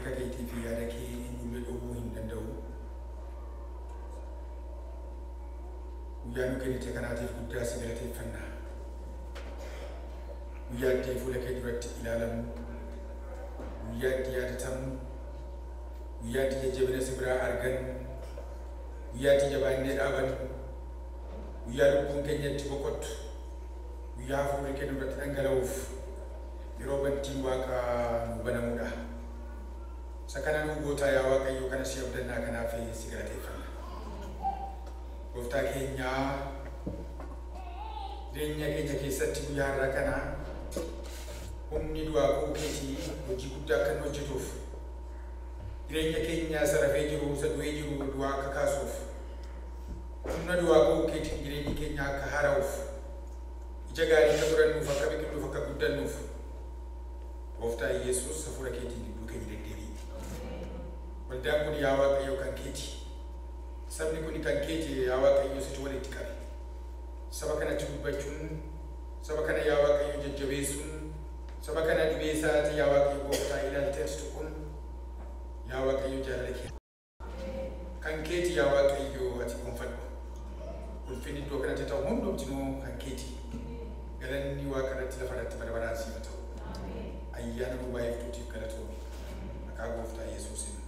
Akeeka keetii fi yaada kee eenyullee dhowwuu hin danda'u. Guyyaa nu kennite kanaatiif guddaa si galateeffanna. Guyyaa itti fuula kee duratti ilaalamu, guyyaa itti yaadatamu, guyyaa itti jajjabina si biraa argannu, guyyaa itti jabaannee dhaabannu, guyyaa lubbuun keenya itti boqottu, guyyaa hafuurri kee nurratti dhangala'uuf yeroo bantiin waaqaa nu banamudha. Isa kana nu gootaa yaa Waaqayyo, kana si abdannaa, kanaaf si galateeffanna. Gooftaa keenyaa, jireenya keenya keessatti guyyaa har'aa kana humni du'aa ka'uu keetii hojii guddaa akka inni hojjetuuf, jireenya keenya isa rafee jiru, isa du'ee jiru du'aa akka kaasuuf, humna du'aa ka'uu keetiin jireenyi keenya akka haara'uuf, ija gaarii akka godhannuuf, akka biqilluuf, akka guddannuuf, Gooftaa Yesuus hafuura keetiin gidduu keenya deddeebi'i. Waldaan kun yaa Waaqayyo kan keeti. Sabni kun kan keeti yaa Waaqayyo, situ walitti qabe. Saba kanatti dubbachuun, saba kana yaa Waaqayyo jajjabeessuun, saba kana dhibee isaati yaa Waaqayyo Gooftaa ilaaltee ati tuquun yaa Waaqayyo jaalala kee. Kan keeti yaa Waaqayyo, ati gonfadhu. Ulfinni iddoo kanatti ta'u hundumtinuu kan keeti. Galanni Waaqa irratti, lafa irratti bara baraan siif ta'u. Ayyaana nu baay'iftuutiif galatoomi. Maqaa Gooftaa Yesuusiin.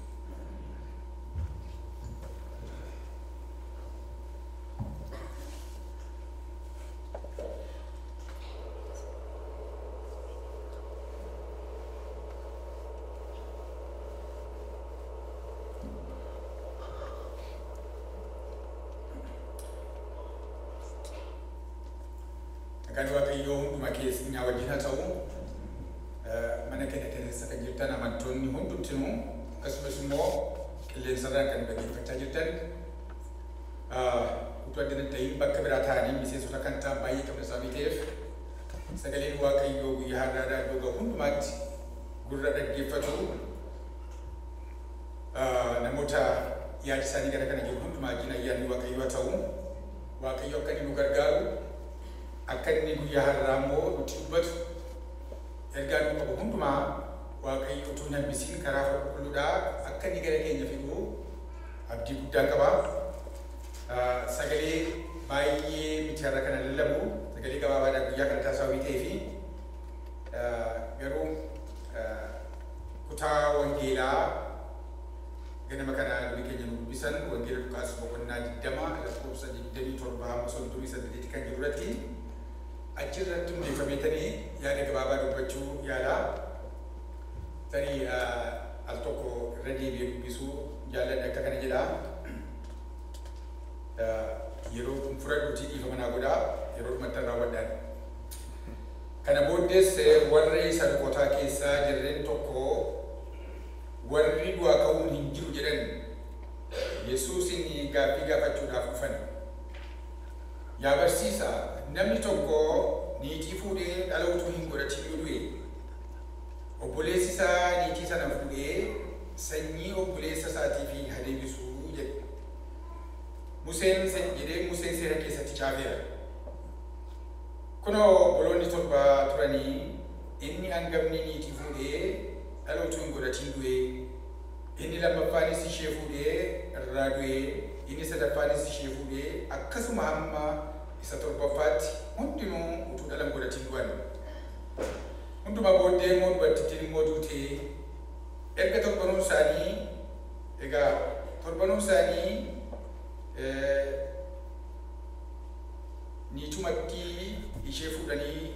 Nagaan Waaqayyoo hunduma keenya wajjin haa ta'u. Mana keenya keessa kan jirtan amantoonni hundumtinuu, akkasumas immoo qilleensarraan kan dhaggeeffachaa jirtan, utuu adda hin ta'in bakka biraa ta'anii miseensota kan ta'an baay'ee qabna sababii ta'eef, sagaleen Waaqayyoo guyyaa har'aadhaa iddoo gahu hundumaatti gurra dhaggeeffatu, namoota yaadi isaanii gara kana jiru hundumaa wajjin ayyaanni Waaqayyoo haa ta'u. Waaqayyo akka inni nu gargaaru, akka inni guyyaa har'aa immoo nutti dubbatu, ergaa nu qabu hundumaa Waaqayyo utuu hin hambisiin karaa qulqulluudhaa akka inni gara keenya fidu abdii guddaan qaba. Sagalee baay'ee miti har'a kana lallabu, sagalee gabaabaadhaa guyyaa kana taasisaa ta'ee fi garuu kutaa wangeelaa ganama kana dubbii keenya nu dubbisan, Wangeela Luqaas boqonnaa 20 lakkoofsa 27 hamma 38 kan jiru irratti, achirratti hundeeffameetanii yaada gabaabaa dubbachuu yaala. Tarii al tokko irra deebi'ee dubbisuu jaalladha, akka kana jedha. Yeroo kun fudhadhuutii dhiifama naa godhaa, yeroo dhumatti raawwadhaan. Kana booddees warri Saduqootaa keessaa jarreen tokko, warri du'aa ka'uun hin jiru jedhan, Yesuusin gaaffii gaafachuudhaaf dhufan. Yaa barsiisaa, namni tokko niitii fuudhee dhala utuu hin godhatin yoo du'e, obboleessi isaa niitii sana fuudhee sanyii obboleessa isaatiif haa deebisuu jedhe. Museen jedhee Museen seera keessatti caafeera. Kunoo obboloonni 7 turanii, inni hangafni niitii fuudhee dhala utuu hin godhatin du'e. Inni lammaffaanis ishee fuudhee irraa du'e. Inni sadaffaanis ishee fuudhee, akkasuma hamma isa torbaffaatti hundinuu utuu dhala hin godhatin du'an. Hundumaa booddee immoo dubartittiin immoo duute. Erga torbanuun isaanii, egaa torbanuun isaanii niitumatti ishee fuudhanii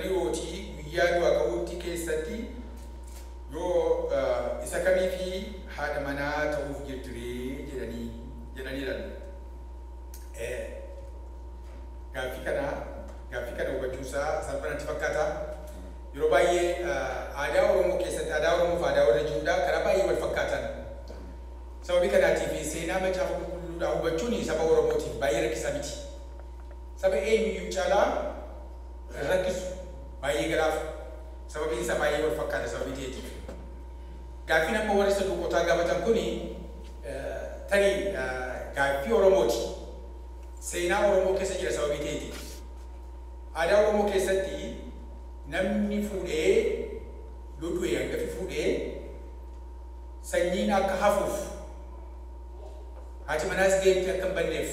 rootii guyyaa du'aa ka'uutti keessatti yoo isa kamii fi haadha manaa ta'uuf jirtiree jedhaniidha. Gaaffii kana hubachuusaa salphanatti fakkaata. Yeroo baay'ee aadaa Oromoo keessatti, aadaa Oromoo fi aadaa warra Jiwudhaa karaa baay'ee wal fakkaatan. Sababii kanaatiif seenaa Macaafa Qulqulluudhaa hubachuun saba Oromootiif baay'ee rakkisaa miti. Saba eenyuyyuu caalaa rakkisu, baay'ee galaaf, sababiin isaa baay'ee wal fakkaata sababii ta'eetiif. Gaaffiin amma warri Saduuqotaa gaafatan kuni tarii gaaffii Oromooti. Seenaa Oromoo keessa jira sababii ta'eetiif. Aadaa Oromoo keessatti namni fuudhee yoo du'e hangafi fuudhee sanyiin akka hafuuf haati manaas deemte akka hin banneef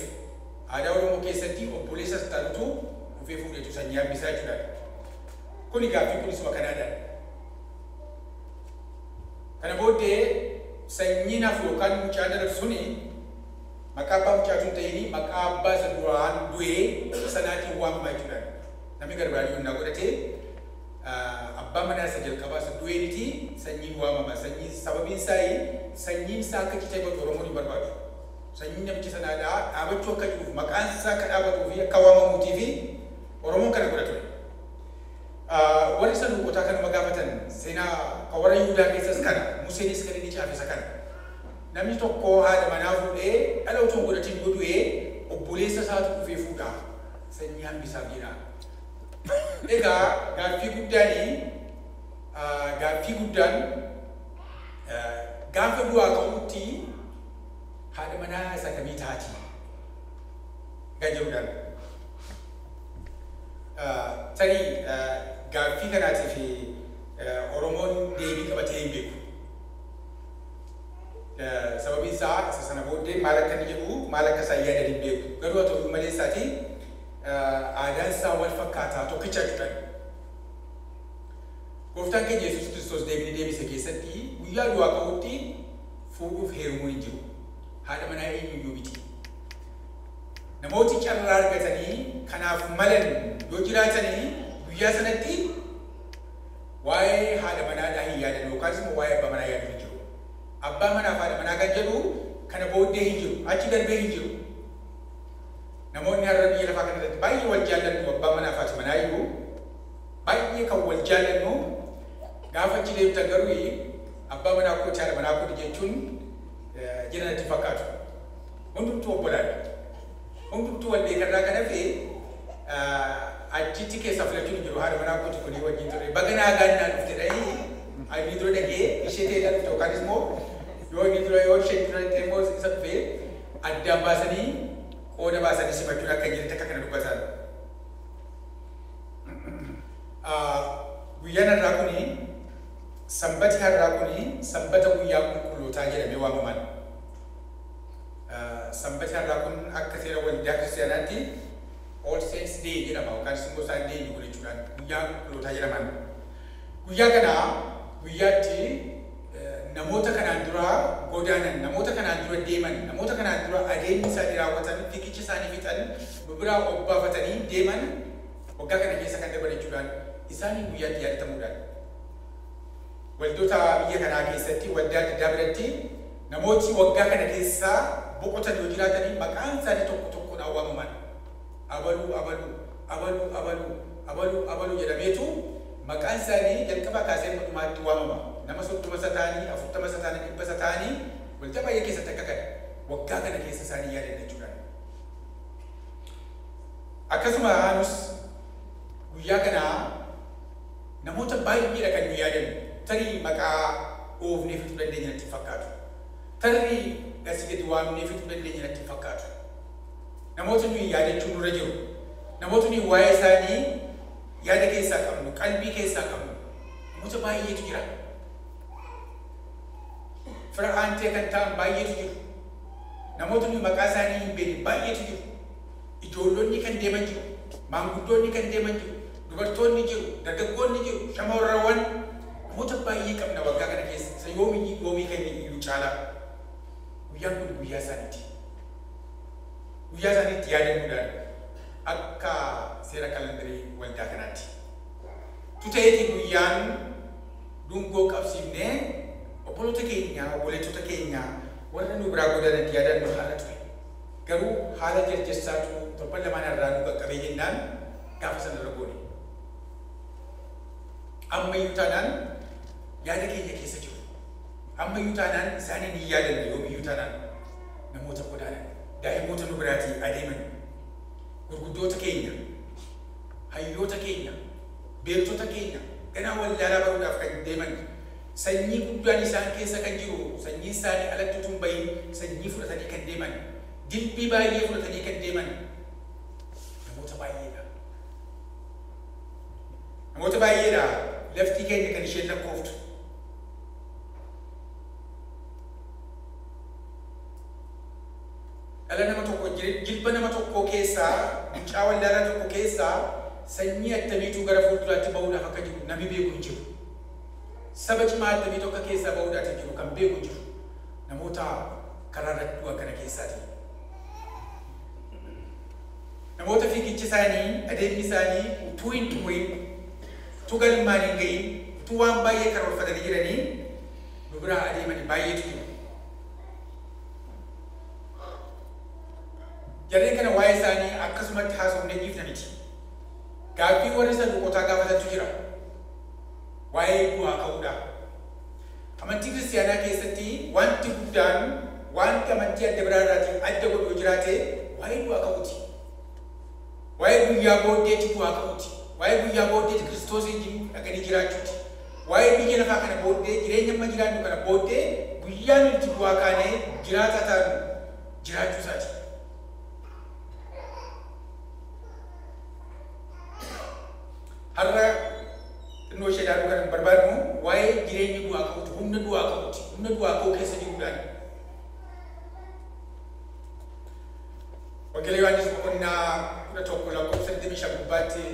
aadaa Oromoo keessatti obboleessa taanutu dhufee fuudheetu sanyii hambisaa jechuudha. Kuni gaaffii kunisuma kanaadhaan. Kana booddee sanyiin hafu yookaan mucaan dhalatu suni maqaa abbaa mucaatu hin ta'in maqaa abbaa isa duraan du'ee sanaatiin waamama jechuudha. Namni garbaadii yonnaa godhatee abbaa manaa isa jalqabaa isa du'eenitii sanyiin waamama. Sanyiin sababiin isaa sanyiin isaa akka citee godhu Oromoon hin barbaadu. Sanyiin namicha sanaadhaa dhaabachuu akka jiruuf maqaan isaa akka dhaabatuu fi akka waamamuutii fi Oromoon kana godha ture. Warri saduuqotaa kanuma gaafatan seenaa kan warra Yihudaa keessas kana Museenis kan inni caafisa kana. Namni tokko haadha manaa fuudhee dhala utuu hin godhatin yoo du'ee obboleessa isaatu dhufee fuudha. Sanyii hambisaaf jedha. Egaa gaaffii guddaan gaafa du'aa ka'utti haadha manaa isa kamii taati? Kan jedhudhaan. Tarii gaaffii kanaatiif Oromoon deebii qabatee hin beeku. Sababiin isaa isa sana booddee maal akka inni jedhu maal akka isaan yaadan hin beeku. Garuu haa ta'u malee isaati aadaan isaa wal fakkaataa tokkicha jechuudha. Gooftaan keenya Yesuus Kiristoos deebinee deebise keessatti guyyaa du'aa ka'utti fuudhuuf heerumuun hin jiru. Haadha manaa eenyuyyuu miti. Namooti carraa argatanii kanaaf malan yoo jiraatanii guyyaa sanatti waa'ee haadha manaadhaa hin yaadan yookaan immoo waa'ee abbaa manaa yaaduu hin jiru. Abbaa manaa fi haadha manaa kan jedhu kana booddee hin jiru, achi darbee hin jiru. Namoonni har'a biyya lafaa kana irratti baay'ee wal jaallannu abbaa manaa fi haati manaa iyyuu baay'ee kan wal jaallannu gaafa achi deemtan garuu abbaa manaa kooti haadha manaa kooti jechuun jira natti fakkaatu. Hundumtuu obbolaadha. Hundumtuu wal beekarraa kan hafe achitti keessaa filachuun hin jiru haadha manaa kooti kunii wajjin ture. Baga nagaan naa dhufte dhahii inni dura dhagee ishee ta'ee dhufte yookaan immoo yoo inni dura yoo isheen dura ta'e immoo isa dhufee addaan baasanii qooda baasanii simachuun akka hin jirretti akka kana dubbatan. Guyyaan har'aa kuni sanbati har'aa kuni sanbata guyyaa qulqullootaa jedhamee waamaman. Sanbati har'aa kun akka seera waldaa kiristaanaatti All Saints Day jedhama yookaan immoo Sunday inni kun jechuudhaan guyyaa qulqullootaa jedhaman. Guyyaa kana guyyaatti namoota kanaan dura godaanan, namoota kanaan dura deeman, namoota kanaan dura adeemsa isaanii raawwatan, fiigicha isaanii fixan, nu biraa obbaafatanii deeman waggaa kana keessa kan darban jechuudhaan isaanii guyyaatti yaadatamuudhaan. Waldoota biyya kanaa keessatti waldaa adda addaa biratti namooti waggaa kana keessa boqotan yoo jiraatanii maqaan isaanii tokko tokkoon waamaman. Abaluu abaluu abaluu abaluu abaluu abaluu jedhameetu maqaan isaanii jalqabaa kaasee dhumaatti waamama. Nama 30 isa ta'anii, 40 isa ta'anii, 100 isa ta'anii waldaa baay'ee keessatti akka kana waggaa kana keessa isaanii yaadan jechuudha. Akkasuma nus guyyaa kana namoota baay'eedha kan nu yaadannu. Tarii maqaa oofnee fixuu dandeenya natti fakkaatu. Tarii asii gadi waamnee fixuu dandeenya natti fakkaatu. Namoota nuyi yaadachuun nurra jiru. Namoota nuyi waa'ee isaanii yaada keessaa qabnu, qalbii keessaa qabnu. Namoota baay'eetu jira. Fira aantee kan ta'an baay'eetu jiru. Namoota nuyi maqaa isaanii hin beekne baay'eetu jiru. Ijoollonni kan deeman jiru. Maanguddoonni kan deeman jiru. Dubartoonni jiru. Dargaggoonni jiru. Shamarrawwan namoota baay'ee qabna waggaa kana keessa. Isa yoomii kan iyyuu caalaa. Guyyaan kun guyyaa isaaniiti. Guyyaa isaaniitti yaadannuudhaan akka seera kalandarii waldaa kanaatti. Tuteeti guyyaan dungoo qabsiifnee obboloota keenya, obboleettota keenya warra nu biraa godaananitti yaadannu haala ture. Garuu haala jarjarsaatu torban lamaan irraa nu qaqqabee jennaan gaafa sana irra goone. Ammayyuu taanaan yaada keenya keessa jiru. Ammayyuu taanaan isaaniin hin yaadanne yoomiyyuu taanaan namoota godaanan, daa'imoota nu biraatii adeeman, gurguddoota keenya, hayyoota keenya, beektota keenya ganaa wallaalaa baruudhaaf kan deeman, sanyii guddaan isaan keessa kan jiru, sanyii isaanii alatti utuu hin bahin sanyii fudhatanii kan deeman, dilbii baay'ee fudhatanii kan deeman namoota baay'eedha. Namoota baay'eedha. Lafti keenya kan isheen lakkooftu. Dhala nama tokko jilba nama tokko keessaa mucaa wallaalaa tokko keessaa sanyii attamiitu gara fuulduraatti ba'uudhaaf akka jiru namni beeku hin jiru. Saba cimaa attamiitu akka keessaa ba'uudhaaf jiru kan beeku hin jiru. Namoota karaa irratti du'an kana keessaati. Namoota fiigichi isaanii, adeemni isaanii utuu hin xumuriin, utuu galmaan hin ga'iin, utuu waan baay'ee karoorfatanii jiranii nu biraa adeemanii baay'eetu jiru. Jarreen kana waa'ee isaanii akkasumatti haasofnee dhiifna miti. Gaaffii warri saduuqotaa gaafatantu jira. Waa'ee du'aa ka'uudha. Amantii kiristaanaa keessatti wanti guddaan wanti amantii adda biraa irraatiin adda godhu yoo jiraate waa'ee du'aa ka'uuti. Waa'ee guyyaa booddeetti du'aa ka'uuti. Waa'ee guyyaa booddeetti Kiristoos wajjin dhaqanii jiraachuuti. Waa'ee biyya lafaa kana booddee jireenya amma jiraannu kana booddee guyyaa nuti du'aa kaanee jiraataa taanu jiraachuu isaati. Har'a xinnoo ishee ilaaluu kan barbaadnu waa'ee jireenya du'aa ka'uuti, humna du'aa ka'uuti, humna du'aa ka'uu keessa jiruudhaan. Wangeela Yohaannis boqonnaa 11 lakkoofsa 25 gubbaatti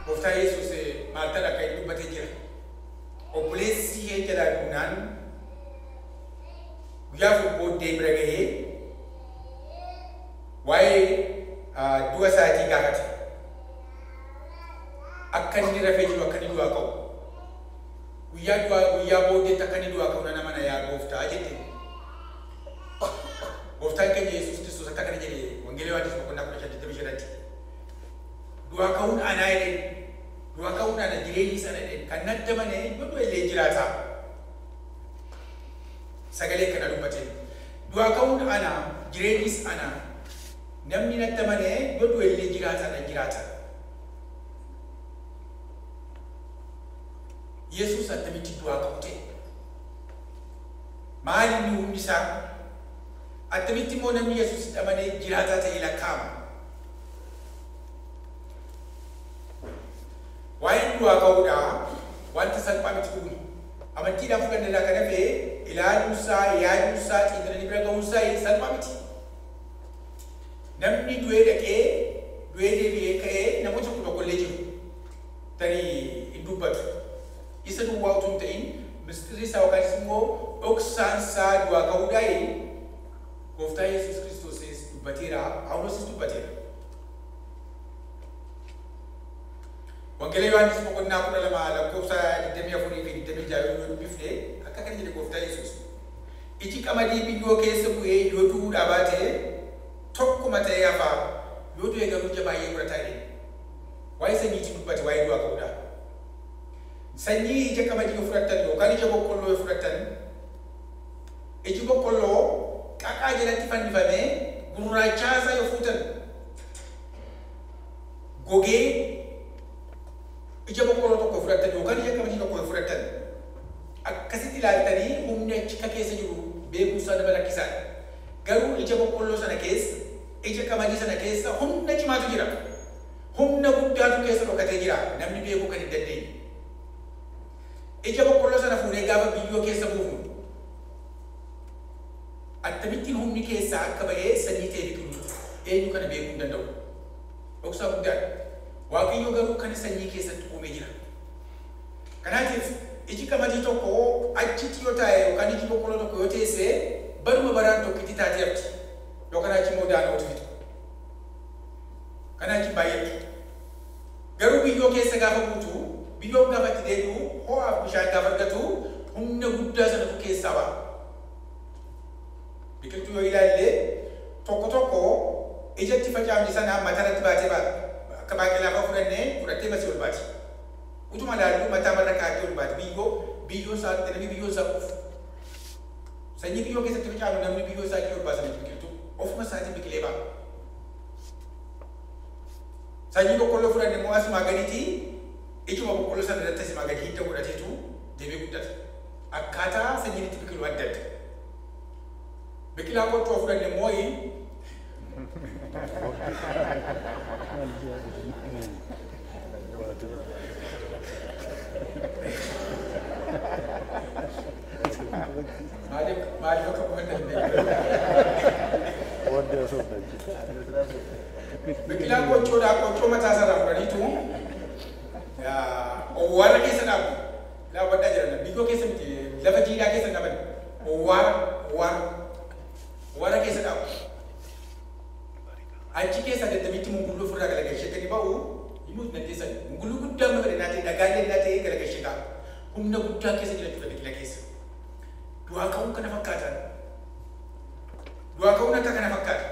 Gooftaa Yesuus Maartaan akka inni dubbatee jira. Obboleessi ishee jalaa duunaan guyyaa afur booddee bira gahee waa'ee du'a isaatii gaafate. Akka inni rafee jiru akka inni du'aa ka'u. Guyyaa du'aa guyyaa booddeetti akka inni du'aa ka'u nan amana yaa gooftaa jette. Gooftaan keenya Yesuus Kiristoos akka kana jedhe Wangeela Yohaannis boqonnaa 15 25 Du'aa ka'uun anaa jedheen. Du'aa ka'uun ana jireenyi sana jedheen. Kan natti amane yoo du'e illee jiraata. Sagalee kana dubbateen. Du'aa ka'uun ana jireenyis ana. Namni natti amane yoo du'e illee jiraataadha jiraata. Yesuus attamitti du'aa ka'u ta'e? Maal inni humni isaa? Attamitti immoo namni Yesuus amanee jiraataa ta'e lakkaa'ama? Waa'een du'aa ka'uudhaa wanta salphaa miti dhuguma. Amantiidhaan fudhannee kan hafe ilaaluunsaa, yaaduunsaa, xiinxalanii bira ga'uunsaa salphaa miti. Namni du'ee dhaqee, du'ee deebi'ee ka'ee namoota tokko tokko illee jiru. Tarii hin dubbatu. Isa duwwaa utuu hin ta'in mistirri isaa yookaan immoo dhoksaan isaa du'aa ka'uudhaa Gooftaa Yesuus Kiristoosis dubbateera, Phaawulosis dubbateera. Wangeela Yohaannis boqonnaa 12 lakkoofsa 24 fi 26 yoo dubbifne akka kana jedhe Gooftaa Yesuus. Iji qamadii biyyoo keessa bu'ee yoo du'uudhaa baate tokkuma ta'ee hafaa yoo du'e garuu ija baay'ee godhataa jedhe. Waa'ee sanyiitii dubbate waa'ee du'aa ka'uudha. Sanyii ija qamadii yoo fudhattan yookaan ija boqqolloo yoo fudhattan iji boqqolloo qaqaa jalatti fannifamee gurraachaa isaa yoo fuutan gogee ija boqqolloo tokko fudhattan yookaan ija qamadii tokko fudhattan akkasitti ilaaltanii humni achi keessa jiru beekumsaa nama rakkisaadha. Garuu ija boqqolloo sana keessa ija qamadii sana keessa humna cimaatu jira. Humna guddaatu keessa dhokatee jira namni beekuu kan hin dandeenye. Ija boqqolloo sana fuunee gaafa biyyoo keessa buufnu akkamittiin humni keessaa akka ba'ee sanyii ta'e biqilu eenyu kana beekuu hin danda'u. Dhoksaa guddaadha. Waaqayyo garuu kan sanyii keessatti uumee jira. Kanaatiif iji qamadii tokko achitti yoo taa'e yookaan iji boqqolloo tokko yoo teesse baruma baraan tokkitti taatee hafti. Yookaan achi immoo daanootu fixa. Kanaachi baay'atu. Garuu biyyoo keessa gaafa buutu biyyoon gaafa itti deebi'u ho'aaf bishaan gaafa argatu humna guddaa sanatu keessaa ba'a. Biqiltuu yoo ilaalle tokko tokko ijatti facaafne sana mataarratti baatee baata. Akka baaqelaa fa'aa fudhannee fudhattee masii ol baati. Utuma ilaallu mataa marra kaa'attee ol baati. Biyyoo isaa namni biyyoo isaa quufu. Sanyii biyyoo keessatti facaafnu namni biyyoo isaa ol baasa miti biqiltuu. Ofuma isaatiin biqilee ba'a. Sanyii boqqolloo fudhanne immoo asumaa gaditti ijuma boqqolloo sana irratti asumaa gadi hidda godhateetu deemee guddata. Akkaataa sanyiin itti biqilu adda adda. Biqilaa qottoo fudhanne immoo Owwaara keessa dhaabu. Laawwadhaa jiran biyyoo keessa miti lafa jiidhaa keessa dhaaban. Owwaara owwaara owwaara keessa dhaabu. Achi keessa daddabitti mungulluu ofirraa galagalchee gadi ba'u himuu dandeessan. Mungulluu guddaa amma fedhe naatee dhagaallee naatee galagalchee ka'a. Humna guddaa keessa jira jechuudha biqila keessa. Du'aa ka'uun kana fakkaatan. Du'aa ka'uun akka kana fakkaata.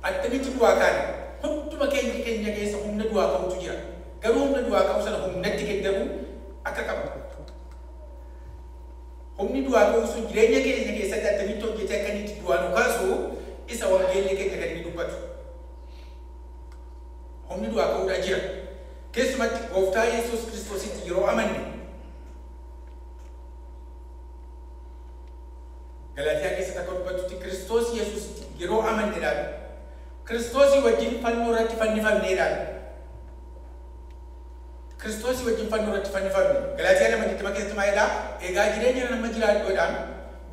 Attamitti du'aa kaane hunduma keenya keessa humna du'aa ka'uutu jira. Garuu humna du'aa ka'uu sana humnatti geddamu akka qaba. Humni du'aa ka'uu sun jireenya keenya keessatti attamitti hojjetee akka inni itti du'aa nu kaasu isa wangeelli keenya kan inni dubbatu. Humni du'aa ka'uudhaa jira. Keessumatti gooftaa Yesuus Kiristoositti yeroo amanne Galaatiyaa keessatti akka dubbatutti Kiristoos Yesuusitti yeroo amanneedhaan Kiristoosii wajjin fannoo irratti fannifamneedhaan Kiristoosii wajjin fannoo irratti fannifamne Galaatiyaa 2:20 keessatti maalidhaa? Egaa jireenya nama jiraadhuudhaan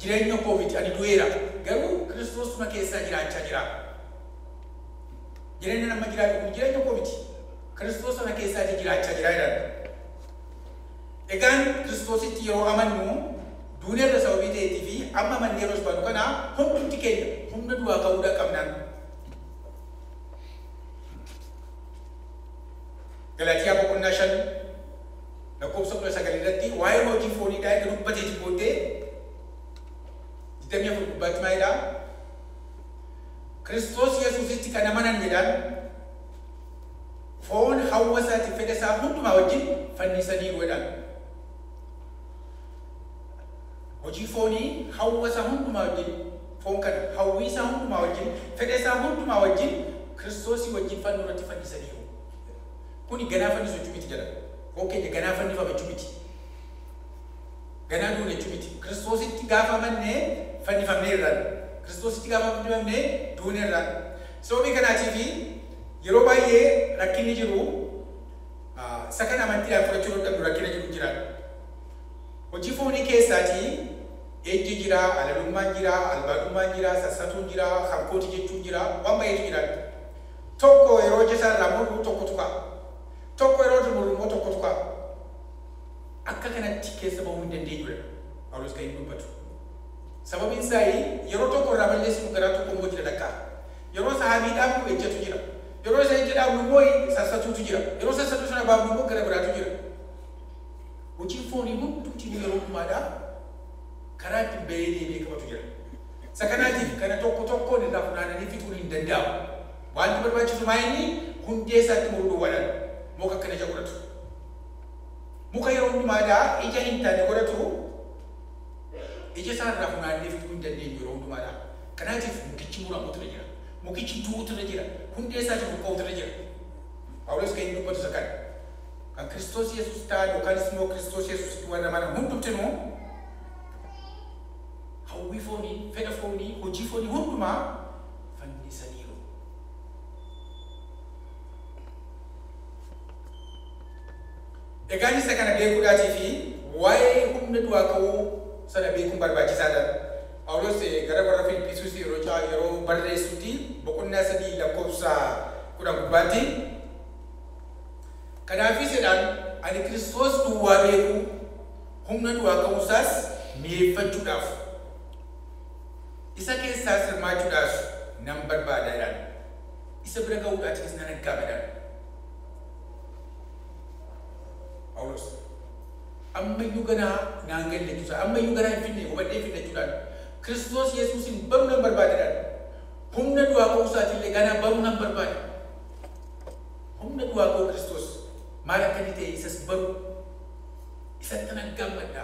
jireenya koo miti ani du'eera garuu Kiristoosuma keessaa jiraachaa jira. Jireenya nama jiraadhu kun jireenya koo miti Kiristoosuma keessaa jiraachaa jira jedhan. Egaan Kiristoositti yeroo amannu duuneerra sababii ta'eetii fi amma amannee yeroo baanu kana hundumti keenya humna du'aa ka'uudhaa qabnaan. Galaatiyaa boqonnaa 5 lakkoofsa 19 irratti waa'ee hojii fooniidhaa erga dubbateeti booddee 24 gubbaatti maalidhaa? Kiristoos Yesuusitti kan amanan jedhaan foon hawwa isaatiif fedha isaa hundumaa wajjin fannisaniiru jedhaan. Hojii foonii hawwa isaa hundumaa wajjin foon kana hawwii isaa hundumaa wajjin fedha isaa hundumaa wajjin Kiristoosii wajjin fannoo irratti fannisaniiru. Kuni ganaa fannisu jechuu miti jedha. Foon keenya ganaa fannifama jechuu miti. Ganaa duune jechuu miti. Kiristoositti gaafa amannee fannifamnee irraan. Kiristoositti gaafa fannifamnee duune irraan. Sababii kanaatiif yeroo baay'ee rakkinni jiru isa kana amantiidhaan fudhachuu danda'u rakkina jiru jira. Hojii foonii keessaatii ejji jira, alalummaan jira, albaadhummaan jira, sassatuun jira, hankooti jechuun jira, waan baay'eetu jira. Tokko yeroo hojii isaa irraa murru tokkotu ka'a. Tokko yeroo murru immoo tokkotu ka'a. Akka kanatti keessa bahuu hin dandeenyudha. Phaawulos kan inni dubbatu. Sababiin isaa yeroo tokko irraa balleessinu garaa tokko immoo jira lakkaa. Yeroo sahabii dhaabnu ejjatu jira. Yeroo isa ejja dhaabnu immoo sassatuutu jira. Yeroo sassatuu sana baafnu immoo gara biraatu jira. Hojiin foonii hundumti yeroo hundumaadhaa karaa ittiin bahee deebi'ee qabatu jira. Isa kanaatiif kana tokko tokkoon irraa funaananii fixuun hin danda'amu. Wanti barbaachisu maa inni hundee isaatti muruu duwwaadhaan muka akkana ija godhatu. Muka yeroo hundumaadhaa ija hin taane godhatu ija isaa irraa funaannee fixuu hin dandeenyu yeroo hundumaadhaa. Kanaatiif mukichi muramuutu irra jira. Mukichi du'uutu irra jira. Hundee isaatti buqqa'uutu irra jira. Phaawulos kan inni dubbatu isa kana. Kan Kiristoos Yesuus ta'an yookaanis immoo Kiristoos Yesuusitti warra amanan hundumtinuu hawwii foonii, fedha foonii, hojii foonii hundumaa fannisaniiru. Egaan isa kana beekuudhaatii fi waa'ee humna du'aa ka'uu sana beekuun barbaachisaadha. Phaawulos gara warra Filiphisiis yeroo barreessutti boqonnaa 3 lakkoofsa 10 gubbaatti kanaafis jedhaan ani Kiristoos duwwaa beekuu humna du'aa ka'uusaas mi'eeffachuudhaaf isa keessaas hirmaachuudhaaf nan barbaada jedhaan. Isa bira ga'uudhaatiifis nan aggaama jedhaan. Phaawulos ammayyuu ganaa naan galle jechuudha. Ammayyuu ganaa hin finne hubadhee hin finne jechuudhaan. Kiristoos Yesuusin baruu nan barbaada jedhaan. Humna du'aa ka'uusaatillee ganaa baruu nan barbaada. Humna du'aa ka'uu Kiristoos maal akka inni ta'e isas baruu isatti nan gammadha.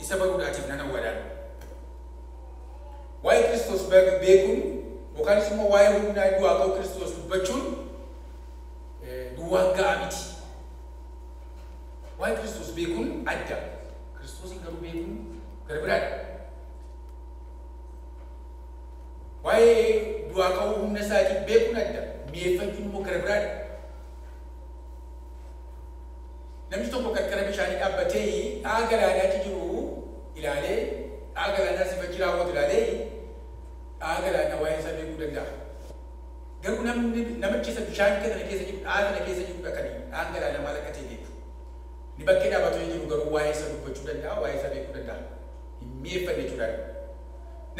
Isa baruudhaatiif nan hawwadhaan. Waa'ee Kiristoos beekuun yookaanis immoo waa'ee humna du'aa ka'uu Kiristoos dubbachuun duwwaan ga'aa miti. Waa'ee Kiristoos beekuun adda. Kiristoosin garuu beekuun gara biraadha. Waa'ee du'aa ka'uu humna isaatiin beekuun adda. Mi'eeffachuun immoo gara biraadha. Namni tokko qarqara bishaanii dhaabbatee dhagaa galaanaatti jiru ilaalee dhagaa galaanaa sifachi raawwatu ilaalee dhagaa galaanaa waa'ee isaa beekuu danda'a. Garuu namni namichi isa bishaan kana keessa jiru dhahaa kana keessa jiru kan dhahaan galaanaa maal akka ta'e beeku. Inni bakkee dhaabatee jiru garuu waa'ee isa dubbachuu danda'a, waa'ee isa beekuu danda'a. Hin mi'eeffanne jechuudha.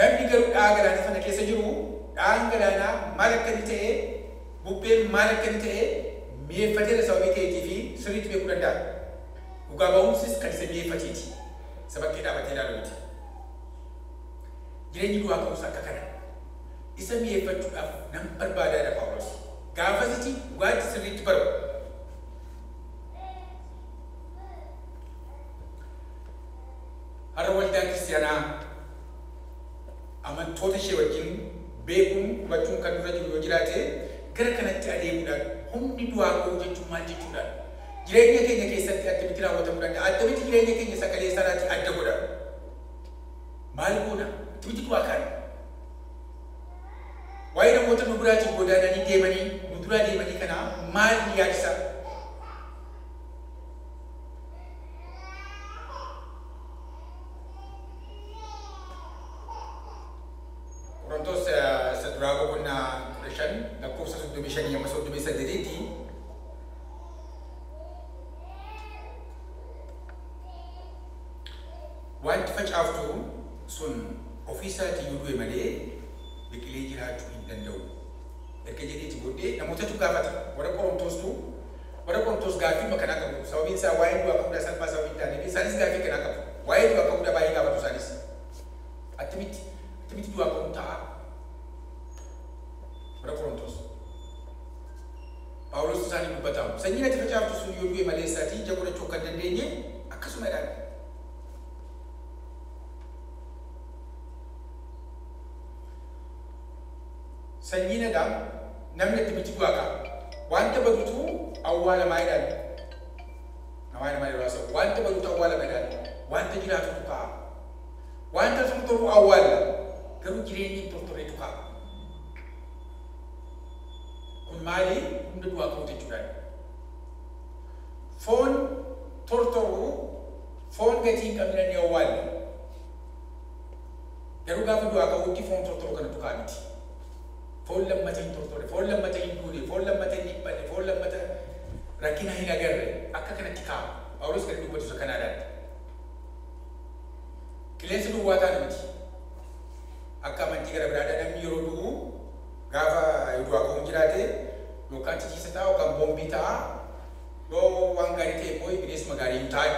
Namni garuu dhahaa galaanaa sana keessa jiru dhahaan galaanaa maal akka inni ta'e, bubbeen maal akka inni ta'e mi'eeffateera sababii ta'eetii fi sirriitti beekuu danda'a. Dhugaa ba'umsis kan isa mi'eeffateeti. Isa bakkee dhaabatee ilaalu miti. Jireenyi du'aa ka'uus akka kana. Isa mi'eeffachuudhaaf nan barbaadaadha Phaawulos. Gaafasitti dhugaatti sirriitti baru. Har'a waldaa kiristaanaa amantoota ishee wajjin beekuun hubachuun kan dura jiru yoo jiraate gara kanatti adeemuudhaan humni du'aa ka'uu jechuun maal jechuudhaan jireenya keenya keessatti attamitti raawwatamuu danda'a? Attamitti jireenya keenya sagalee sanaatti adda godha? Maal goona? Attamitti du'aa kaana? Waa'ee namoota nu biraatiin godaananii deemanii nu duraa deemanii kanaa maal yaadisa? Qorontos isa duraa boqonnaa 15 lakkoofsa 35 amma 38tti wanti facaaftu sun ofii isaatii yoo du'e malee biqilee jiraachuu hin danda'u. Erga jedheeti booddee namootatu gaafata. Warra Qorontoostu warra Qorontoos gaaffii kanaa qabu. Sababiin isaa waa'ee du'aa ka'uudhaa salphaa sababii hin taaneef isaanis gaaffii kanaa qabu. Waa'ee du'aa ka'uudhaa baay'ee gaafatu isaanis. Attamitti attamitti du'aa ka'uun ta'a? Warra Qorontoos. Phaawulos isaanii dubbatamu. Sanyiin ati facaaftu sun yoo du'e malee isaatii ija godhachuu akka hin dandeenye akkasuma jedhaan. Sanyiin egaa namni attamitti du'aa ka'a? Wanta badutu awwaalamaa jedhaan. Namaa namaa yeroo haasa'u wanta badutu awwaalama jedhaan. Wanta jiraatutu ka'a. Wanta tortoru awwaalla. Garuu jireenyi hin tortorretu ka'a. Kun maali? Humna du'aa ka'uu jechuudha. Foon tortoru foon gatii hin qabne ni awwaalla. Garuu gaafa du'aa ka'uutti foon tortoru kanatu ka'a miti. Foon lammata hin tortorre, foon lammata hin duune, foon lammata hin dhiphanne, foon lammata rakkina hin agarre akka kanatti ka'a. Phaawulos kan dubbatu isa kanaadhaan. Qilleensi duwwaa taana miti. Akka amantii gara biraadhaa namni yeroo du'u gaafa du'aa ka'uun jiraate yookaan titiisa ta'a yookaan boombii ta'a yoo waan gaarii ta'e immoo bineensuma gaarii hin taa'e.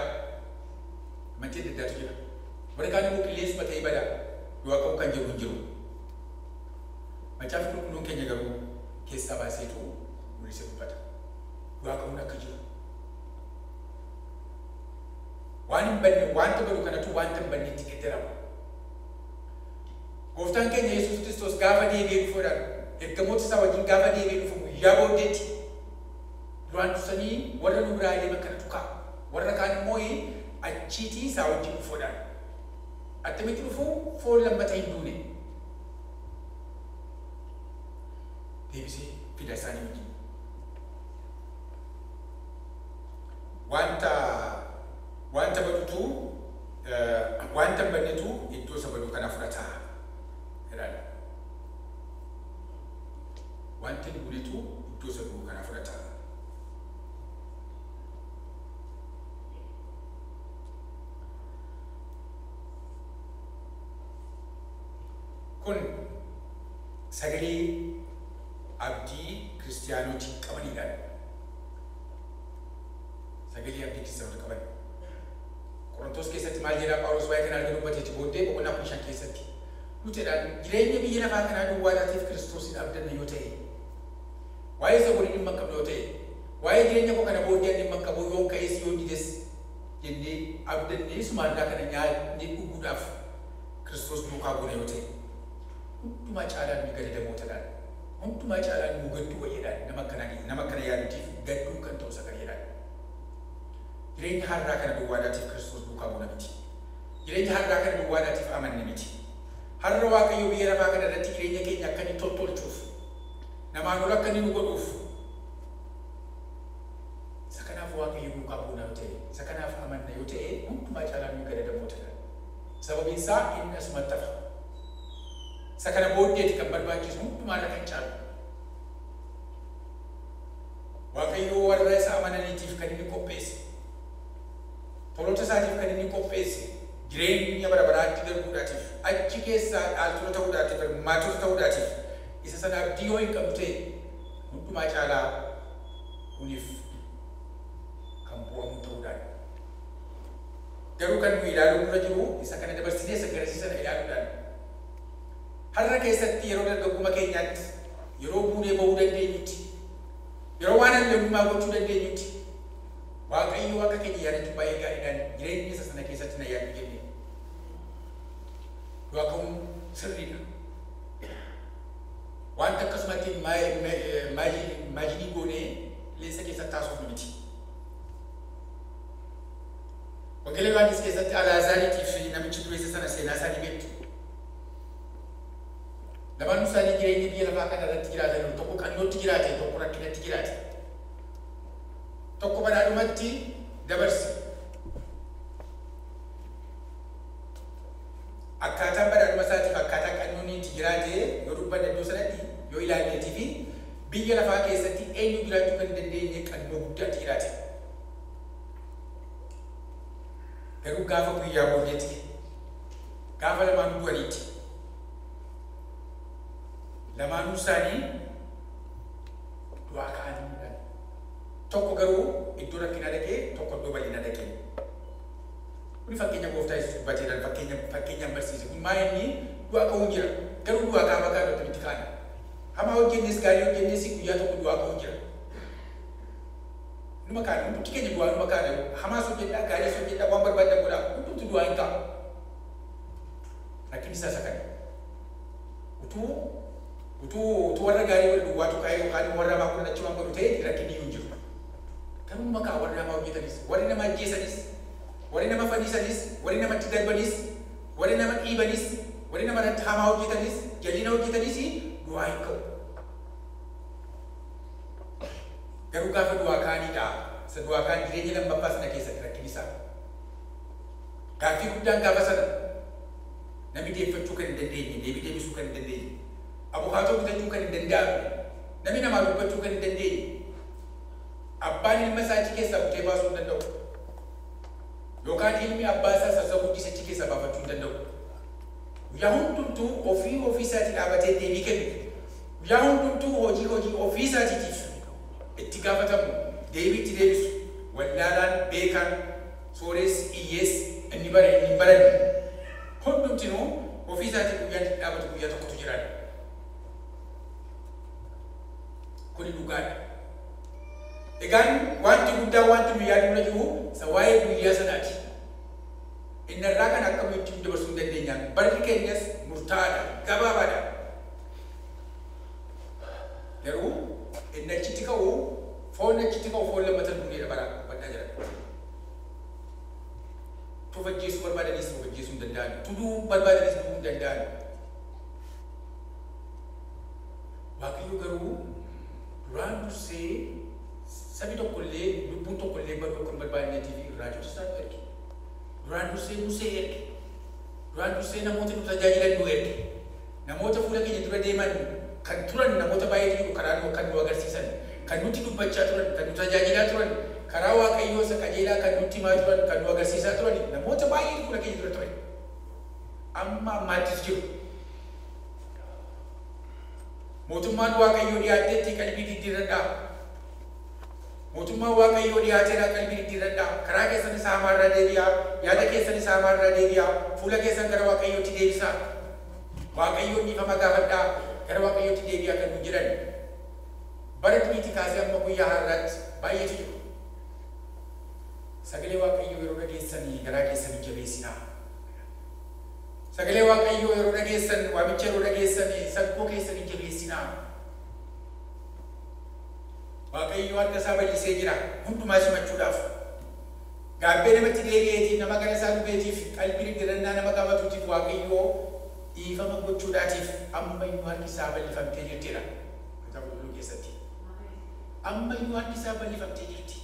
Amantii adda addaatu jira. Warri kaan immoo qilleensuma ta'ee bada du'aa ka'uu kan jiru hin jiru. Macaafni qulqulluun keenya garuu keessaa baaseetu mul'isee dubbata. Du'aa ka'uun akka jiru. Waan hin banne wanta badu kanatu wanta hin bannetti geeddarama. Gooftaan keenya Yesuus Kiristoos gaafa deebi'ee dhufuudhaan ergamoota isaa wajjin gaafa deebi'ee dhufu guyyaa booddeetti duraan dursanii warra nu biraa deeman kanatu ka'a. Warra kaan immoo achiitii isaa wajjin dhufuudhaan. Attamitti dhufu foon lammata hin duune. Deebisee fida isaanii wajjin. Wanta wanta badutu wanta hin bannetu iddoo isa badu kana fudhata. Jedhaan. Wanta hin duunetu iddoo isa du'u kana fudhata. Kun sagalee abdii kiristiyaanoti qabanidha. Sagalee abdii kiristiyaanota qaban. Qorontos keessatti maal jedhaa Phaawulos waa'ee kana arga dubbateeti booddee boqonnaa 15 keessatti. Nuti jedhaan jireenya biyya lafaa kanaa duwwaa taateef Kiristoosin abdanna yoo ta'e, waa'ee isa waliin dhimma hin qabnu yoo ta'e, waa'ee jireenya koo kana booddee dhimma hin qabu yoon ka'es yoon dides jennee abdannee sumaarraa kana nyaannee dhuguudhaaf Kiristoos duukaa buuna yoo ta'e, hundumaa caalaa nuyi gadadamootadhaan, hundumaa caalaa nu gadduu wayyeedhaan nama akkana yaadutiif gadduun kan ta'u sagaleedhaan. Jireenya har'aa kana duwwaadhaatiif Kiristoos duukaa buuna miti. Jireenya har'aa kana duwwaadhaatiif amanne miti. Har'a Waaqayyo biyya lafaa kana irratti jireenya keenya akka inni tottolchuuf, namaan ol akka inni nu godhuuf, isa kanaaf Waaqayyo duukaa buuna yoo ta'e, isa kanaaf amanna yoo ta'e, hundumaa caalaa nuyi gadadamootadha. Sababiin isaa inni asumatti hafa. Isa kana booddeeti kan barbaachisu hundumaa irra kan caalu. Waaqayyo warra isa amananiitiif kan inni qopheesse, toloota isaatiif kan inni qopheesse, jireenya bara baraatti darbuudhaatiif, achi keessaa dhaaltota ta'uudhaatiif, hirmaattota ta'uudhaatiif, isa sana abdii yoo hin qabdu ta'e hundumaa caalaa kuniif kan bu'amu ta'uudhaan. Garuu kan nu ilaaluu nurra jiru isa kana dabarsinee isa garasii sana ilaaluudhaan. Har'a keessatti yeroo dargaggummaa keenyaatti, yeroo buunee bahuu dandeenyutti, yeroo waan alleenyummaa gochuu dandeenyutti, Waaqayyo akka keenya yaadachuu baay'ee gaariidhaan jireenya isa sana keessatti na yaadu jenne. Du'aa ka'uun sirriidha. Wanta akkasumatti imaajinii goonee qilleensa keessatti haasofnu miti. Wangeela Yohaannis keessatti Alaazaariitiif namichi dureessa sana seenaa isaanii beektu. Lamaan isaanii jireenya biyya lafaa kana irratti jiraatan, tokko qannootti jiraate, tokko rakkinatti jiraate. Tokko badhaadhumatti dabarse. Akkaataan badhaadhuma isaatiif akkaataa qannoonni itti jiraate yoo dubbanne iddoo sanatti yoo ilaalleetii fi biyya lafaa keessatti eenyu jiraachuu kan dandeenye qannoo guddaatti jiraate. Garuu gaafa guyyaa booddeetti, gaafa lamaan du'aniitti, lamaanuu isaanii du'aa ka'anii midhaan. Tokko garuu iddoo rakkinaa dhaqee, tokko iddoo bal'inaa dhaqee. Kuni fakkeenya gooftaa Yesuus dubbateedhaan fakkeenyaan barsiise. Kun maal inni du'aa ka'uun jira. Garuu du'aa gaafa kaanu akkamitti kaana? Hamaa hojjennes gaarii hojjennes guyyaa tokko du'aa ka'uun jira. Numa kaana, hundumti keenya du'aa numa kaana. Hamaas hojjedhaa, gaariis hojjedhaa, waan barbaadan godhaa. Hundumti du'aa hin kaa'u. Rakkinni isaa isa kana. Utuu warra gaarii warra duwwaatu kaa'ee yookaan warra hamaa kun achi waan godhu ta'e rakkinni iyyuu hin jiru. Garuu numa kaa'a warri hamaa hojjetanis, warri nama ajjeesanis, warri nama fannisanis, warri namatti darbanis, warri nama dhiibanis, warri nama irratti hamaa hojjetanis, jal'ina hojjetanis du'aa hin ka'u. Garuu gaafa du'aa ka'aniidha. Isa du'aa ka'an jireenya lammaffaa sana keessatti rakkinni isaa. Gaaffii guddaan gaafa sana namni deeffachuu kan hin dandeenye, deebii deebisuu kan hin dandeenye, abukaatoo bitachuu kan hin danda'amne, namni namaa dubbachuu kan hin dandeenye, abbaan ilma isaa achi keessaa butee baasuu hin danda'u. Yookaan ilmi abbaa isaa sassa guddise achi keessaa baafachuu hin danda'u. Guyyaa hundumtuu ofii ofii isaatii dhaabatee deebii kennu. Guyyaa hundumtuu hojii ofii isaatiitiif itti gaafatamu, deebii itti deebisu, wallaalaan, beekaan, sooressi, hiyyeessi, inni bare, inni hin baranne. Hundumtinuu ofii isaatii guyyaan itti dhaabatu guyyaa tokkotu jira. Kuni dhugaadha. Egaan wanti guddaa wanti nu yaadnu irra jiru isa waa'ee guyyaa sanaati. Inni irraa kan akkamitti nu dabarsuu hin dandeenyaan. Barri keenyas murtaa'aadha, gabaabaadha. Garuu inni achitti ka'u, foon achitti ka'u foon lammata duuneedha bara badhaa jira. Tuuf ajjeesuu barbaadanis tuuf ajjeesuu hin danda'an. Tuduu barbaadanis du'uu hin danda'an. Waaqayyo garuu duraan dursee sabi tokkollee lubbuun tokkollee baduu akka hin barbaanneetiif raajota isaa nu erge. Duraan dursee Musee erge. Duraan dursee namoota nu tajaajilan nu erge. Namoota fuula keenya dura deeman kan turan namoota baay'eetu jiru karaa nu kan nu agarsiisan, kan nutti dubbachaa turan, kan nu tajaajilaa turan, karaa Waaqayyoo isa qajeelaa kan nutti himaa turan, kan nu agarsiisaa turan namoota baay'eetu fuula keenya dura ture. Amma ammaattis jiru. Mootummaan Waaqayyoo dhiyaatteetti qalbii diddiirradhaa. Mootummaan Waaqayyoo dhiyaateera qalbii diddiirradhaa. Karaa keessan isa hamaarraa deebi'aa. Yaada keessan isa hamaarraa deebi'aa. Fuula keessan gara Waaqayyootti deebisaa. Waaqayyoon dhiifama gaafadhaa. Gara Waaqayyootti deebi'aa kan nu jedhan. Bara duriitii kaasee amma guyyaa har'aatti baay'eetu jiru. Sagalee Waaqayyoo yeroo dhageessanii garaa keessan hin jabeessinaa. Sagalee Waaqayyoo yeroo dhageessan, waamicha yeroo dhageessan, saggoo keessan hin jabeessinaa. Waaqayyo harka isaa bal'isee jira hundumaa simachuudhaaf. Gaabbee namatti deebi'eetiif, nama gara isaa dhufeetiif, qalbii diddiirannaa nama qabatuutiif Waaqayyo dhiifama gochuudhaatiif ammayyuu harki isaa bal'ifamtee jirtidha. Kitaaba qulqulluu keessatti. Ammayyuu harki isaa bal'ifamtee jirti.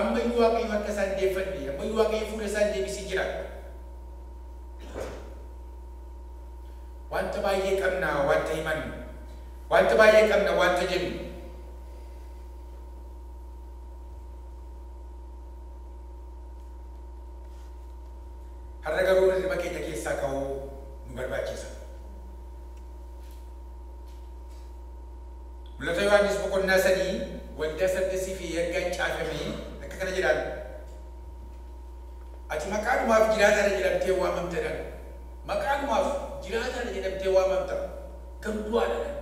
Ammayyuu Waaqayyo harka isaa hin deeffanne, ammayyuu Waaqayyo fuula isaa hin deebisii jira. Wanta baay'ee qabna wanta himannu, wanta baay'ee qabna wanta jennu. Har'a garuu hirriba keenya keessaa ka'uu nu barbaachisa. Mul'ata Yohaannis boqonnaa 3 waldaa Sardisii fi ergaan caafame akka kana jedhaan. Ati maqaadhumaaf jiraataadha jedhamtee waamamta jedhan. Maqaadhumaaf jiraataadha jedhamtee waamamta. Garuu du'aadha jedhan.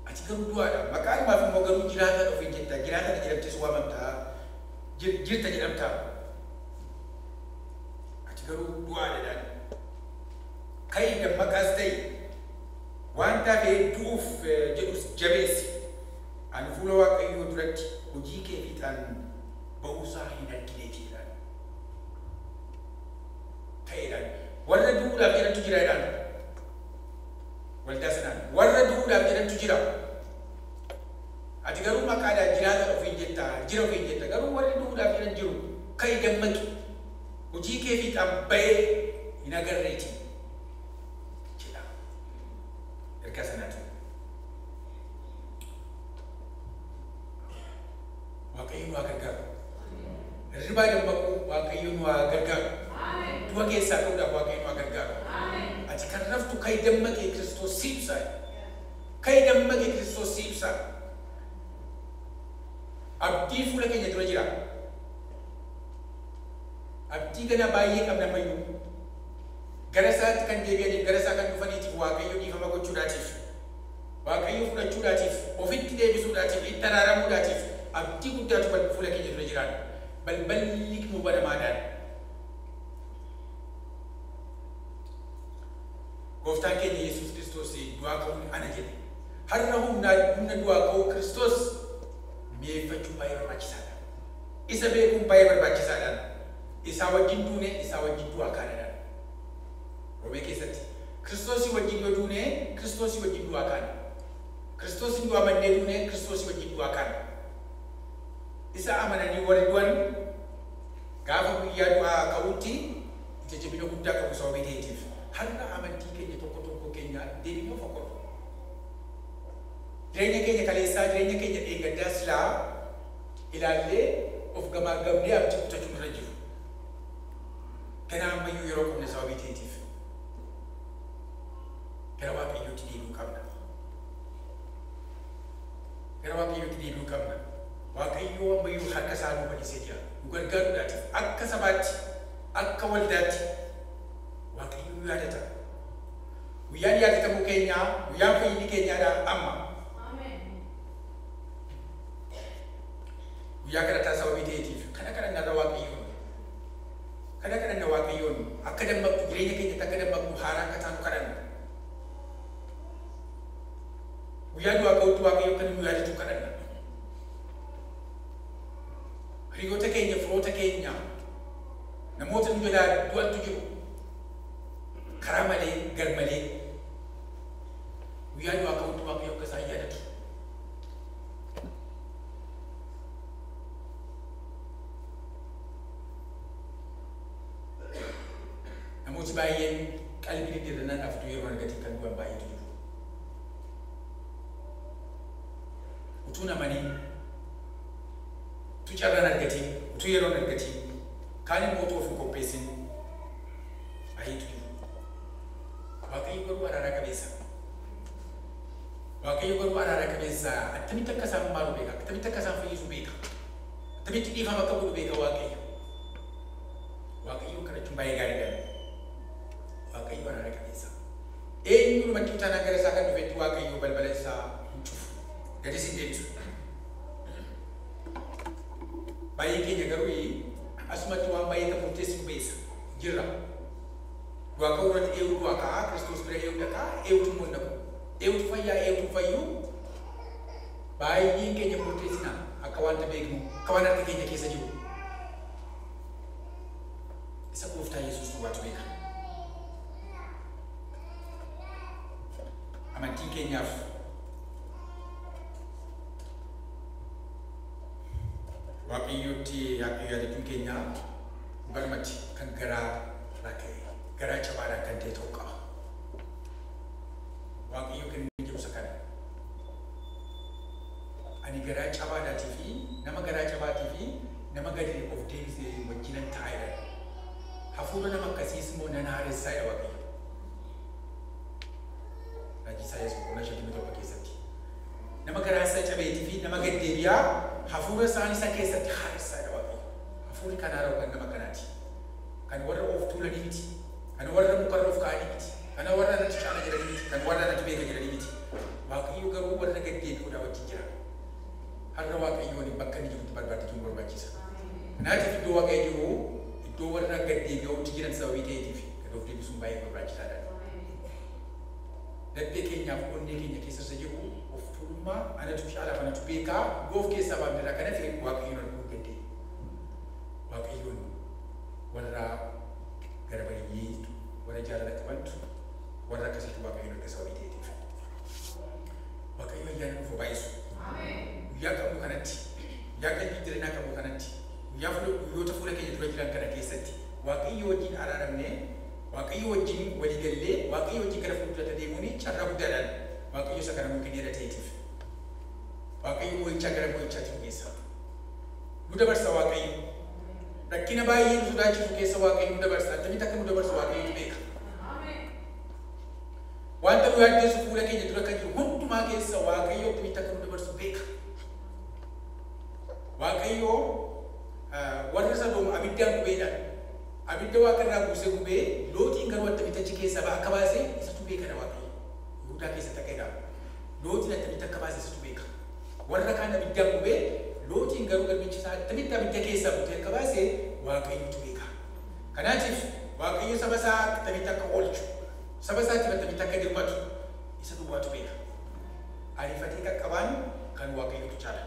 Ati garuu du'aadha. Maqaadhumaaf immoo garuu jiraataadha ofiin jetta. Jiraataadha jedhamtees waamamta. Jirta jedhamta. Ati garuu du'aadha jedhan. Ka'i dammaqaas ta'i. Waan taafee du'uuf jedhus jabeessi. Ani fuula Waaqayyoo duratti hojii kee fiixaan ba'uusaa hin argineeti jedhan. Ta'eedhaan warra du'uudhaaf jedhantu jira jedhan. Waldaa sanaan warra du'uudhaaf jedhantu jira. Ati garuu maqaadhaan jiraata ofiin jetta, jira ofiin jetta. Garuu warri du'uudhaaf jedhan jiru. Ka'i dammaqi. Hojii kee fiixaan ba'ee hin agarreeti jedha. Ergaa sanaati. Waaqayyo nu haa gargaaru. Hirribaa dammaquu Waaqayyo nu haa gargaaru. Du'a keessaa ka'uudhaaf Waaqayyo nu haa gargaaru. Ati kan raftu ka'i dammaqee Kiristoos si ibsa. Ka'i dammaqee Kiristoos si ibsa. Abdii fuula keenya dura jira. Abdii gana baay'ee qabna ammayyuu. Gara isaatti kan deebi'aniif, gara isaa kan dhufaniitiif Waaqayyo dhiifama gochuudhaatiif, Waaqayyo fudhachuudhaatiif, ofitti deebisuudhaatiif, itti araaramuudhaatiif abdii guddaatu fuula keenya dura jiraan. Balballi nu banamaadhaan. Gooftaan keenya Yesuus Kiristoos du'aa ka'uun ana jedhe. Har'a humna du'aa ka'uu Kiristoos mi'eeffachuun baay'ee barbaachisaadha. Isa beekuun baay'ee barbaachisaadha. Isaa wajjin duune, isaa wajjin du'aa kaanadha. Roomee keessatti Kiristoosii wajjin yoo duune, Kiristoosii wajjin du'aa kaana. Kiristoosiin du'aa mannee duune, Kiristoosii wajjin du'aa kaana. Isa amananii warri du'an gaafa guyyaa du'aa ka'uutti ija jabina guddaa qabu sababii ta'eetiif. Har'a amantii keenya tokko tokko keenya deebinee of qorru. Jireenya keenya kaleessaa, jireenya keenya dheengaddaa silaa ilaallee of gamaaggamnee abdii kutachuun irra jiru. Ganaa ammayyuu yeroo qabna sababii ta'eetiif. Gara Waaqayyootti deebi'uu qabna. Gara Waaqayyootti deebi'uu qabna. Waaqayyoo ammayyuu harka isaa nu bal'isee jira. Nu gargaaruudhaatiif akka sabaatti, akka waldaatti Waaqayyo nu yaadata. Guyyaan yaadatamuu keenyaa, guyyaan fayyinni keenyaadha amma. Guyyaa kadhataa sababii ta'eetiif kana kadhannarra Waaqayyoon. Kana kadhanna Waaqayyoon akka dammaqnu, jireenya keenyatti akka dammaqnu, haaraa akka taanu kadhanna. Guyyaa du'aa ka'uutti Waaqayyo akka nu yaadatu kadhanna. Hiriyoota keenya, firoota keenya, namoota nu jalaa du'antu jiru. Karaa malee, gar malee. Guyyaa du'aa ka'uutti Waaqayyo akka isaan yaadatu. Namooti baay'een qalbii diddiirrannaadhaaf utuu yeroo argatiin kan du'an baay'eetu jiru. Utuu namanii, utuu carraan argatiin, utuu yeroon argatiin, kaan immoo utuu of hin qopheessin baay'eetu jiru. Waaqayyo garuu araara qabeessa. Waaqayyo garuu araara qabeessa. Attamitti akka isaan maaru beeka. Attamitti akka isaan fayyisu beeka. Attamitti dhiifama akka godhu beeka Waaqayyo. Waaqayyo kadhachuun baay'ee gaariidha. Waaqayyo araara qabeessa. Eenyumatti utaanaa gara isaa kan dhufetti Waaqayyo balbala isaa hin cufu. Gadis hin deebisu. Baay'een keenya garuu asumatti waan baay'ee kan murteessinu beessa jirra. Du'aa ka'uu irratti eewu du'aa ka'a, Kiristoos bira eewu dhaqaa, eewutu immoo hin dhaqu. Eewutu fayyaa, eewutu fayyuu. Baay'een keenya murteessina akka wanta beeknu, akka waan harka keenya keessa jiru. Isa Gooftaa Yesuus duwwaatu beeka. Amantiin keenyaaf Waaqayyootti yaadachuun keenya barmatti kan garaa rakka'e, garaa cabaadhaan kan ta'e ta'uu qaba. Waaqayyo kan inni jedhu isa kana. Ani garaa cabaadhaatii fi nama garaa cabaatii fi Nama gadi of deebisee wajjinan taa'edha. Hafuura nama akkasiis immoo nan haaressaa jedha Waaqayyo. Raajii Isaayyaas boqonnaa 57 keessatti. Nama garaa isaa cabeetii fi nama gad deebi'aa hafuura isaanii isa keessatti haaressaa jedha Waaqayyo. Hafuurri kan haara'u kan nama kanaati. Kan warra of tuulanii miti. Kan warra mukarra of kaa'anii miti. Kan warra natti caala jedhanii miti. Kan warra natti beeka jedhanii miti. Waaqayyo garuu warra gad deebi'uudhaa wajjin jira. Har'a Waaqayyoon bakka inni jirutti barbaadatuun barbaachisa. Kanaatiif iddoo Waaqayyo jiru iddoo warra gad deebi'uutti jiran sababii ta'eetiif gad of deebisuun baay'ee barbaachisaadha. Laphee keenyaaf onnee keenya keessa isa jiru of tuulummaa anatu caalaaf anatu beekaa goof keessaa baafnerraa kana ta'e Waaqayyoon arguu hin dandeenye. Waaqayyoon warra gara baay'eetu warra jaalala qabantu warra akkasiitu Waaqayyoon arga sababii ta'eetiif. Waaqayyo ayyaana nuuf baay'isu. Guyyaa qabnu kanatti, guyyaa qalbii jireenyaa qabnu kanatti, guyyaa guyyoota fuula keenya dura jiran kana keessatti Waaqayyo wajjin araaramnee, Waaqayyo wajjin walii gallee, Waaqayyo wajjin gara fuulduraatti adeemuun carraa guddaadhaan Waaqayyo isa kana nuu kenneera ta'eetiif. Waaqayyo mo'ichaa gara mo'ichaatti nu geessa. Nu dabarsa Waaqayyo. Rakkina baay'ee nu sodaachisu keessa Waaqayyo nu dabarsa. Attamitti akka nu dabarsu Waaqayyotu beeka. Wanta nu yaaddeessu fuula keenya dura kan jiru hundumaa keessa Waaqayyo attamitti akka nu dabarsu beeka. Waaqayyo warra Sodoom abiddaan gubeedhaan abidda waaqarraa buusee gubee Looxiin garuu attamitti achi keessaa ba'a akka baase isatu beekadha Waaqayyo. Yihudaa keessatti akka jedhamu. Looxiin attamitti akka baase isatu beeka. Warra kaan abiddaan gubee Looxiin garuu garbichi isaa attamitti abidda keessaa butee akka baase Waaqayyotu beeka. Kanaatiif Waaqayyo saba isaa attamitti akka oolchu, saba isaatiif attamitti akka dirmatu isa duwwaatu beeka. Ariifatee qaqqabaan kan Waaqayyotu caala.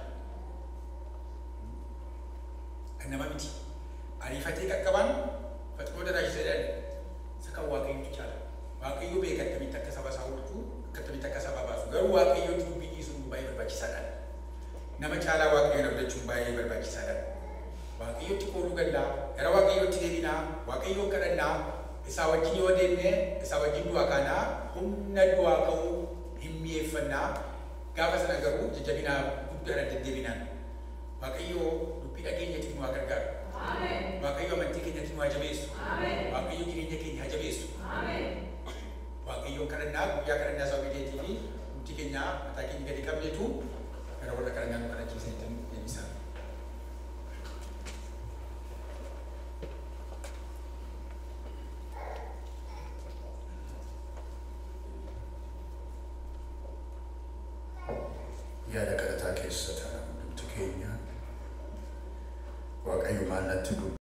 Kan nama miti. Ariifatee qaqqabaan faxinoo daraachisa jedhan isa kan Waaqayyotu caala. Waaqayyo beeka attamitti akka saba isaa oolchu, akkamitti akka saba baasu. Garuu Waaqayyotti dubbii dhiisuun baay'ee barbaachisaadha. Nama caalaa Waaqayyoon abdachuun baay'ee barbaachisaadha. Waaqayyotti kooluu gallaa, gara Waaqayyootti deebinaa, Waaqayyoon kadhannaa, isaa wajjin yoo deemne, isaa wajjin du'aa kaanaa, humna du'aa ka'uu hin mi'eeffannaa. Gaafa sana garuu jajjabinaa guddaadhaan deddeebinaan. Waaqayyo dubbii dhageenyatiif nu haa gargaaru. Waaqayyo amantii keenyatti nu haa jabeessu. Waaqayyo jireenya keenya haa jabeessu. Waaqayyoon kadhannaa guyyaa kadhannaa sababii ta'eetii fi nuti keenya mataa keenya gadi qabneetu gara warra kadhannaa nu kadhachiisanitti deebisa. Yaada kadhataa keessa taana hundumti keenya Waaqayyo maal natti